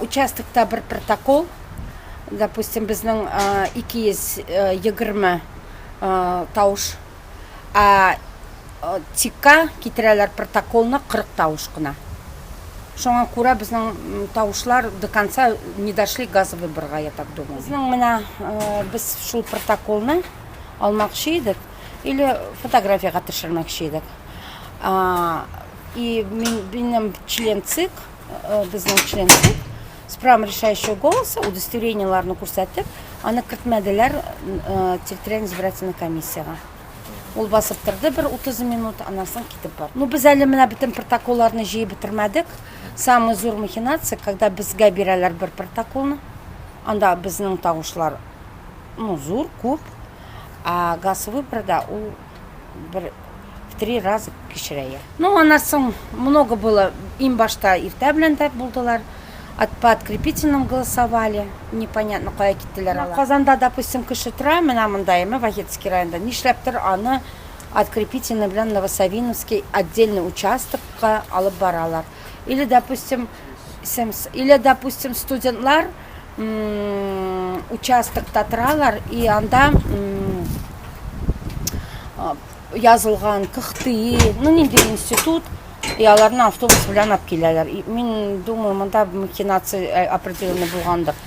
Участокта бер протокол, допустим, безнең 220 тавыш, ә ТИКка китерәләр протоколны 40 тавыш кына. Шуңа күрә безнең тавышлар до конца не дошли газовый выборга, я так думаю. Безнең менә без шул протоколны алмакчы идек или фотографиягә төшермәкче идек. И минем член ЦИК, безнең член ЦИК с правом решающего голоса удостоверениеләрне күрсәтеп, аны кертмәделәр территориальный избирательный комиссиягә. Ул басып торды бер 30 минут, аннан соң китеп барды. Ну, без әле менә бөтен протоколларны җыеп бетермәдек. Самый зур махинация, когда безгә бирәләр бер протоколны, анда безнең тавышлар, ну, зур, күп, а газ выборда ул бер в три раза кечерәя. Ну, аннан соң много было, иң башта иртә белән дә булдылар, от, по открепительным голосовали, непонятно, кая киттеләр алар. Казанда, допустим, кеше тора, менә монда, әйме, Вахитский районда, нишләптер аны открепительный белән Новосавиновский отдельный участокка алып баралар. Или, допустим, или, допустим, студентлар участокта торалар, и анда язылган КХТИ, ну нинди институт, и аларны автобус белән алып киләләр. И мин думаю, монда махинация определенный булгандыр.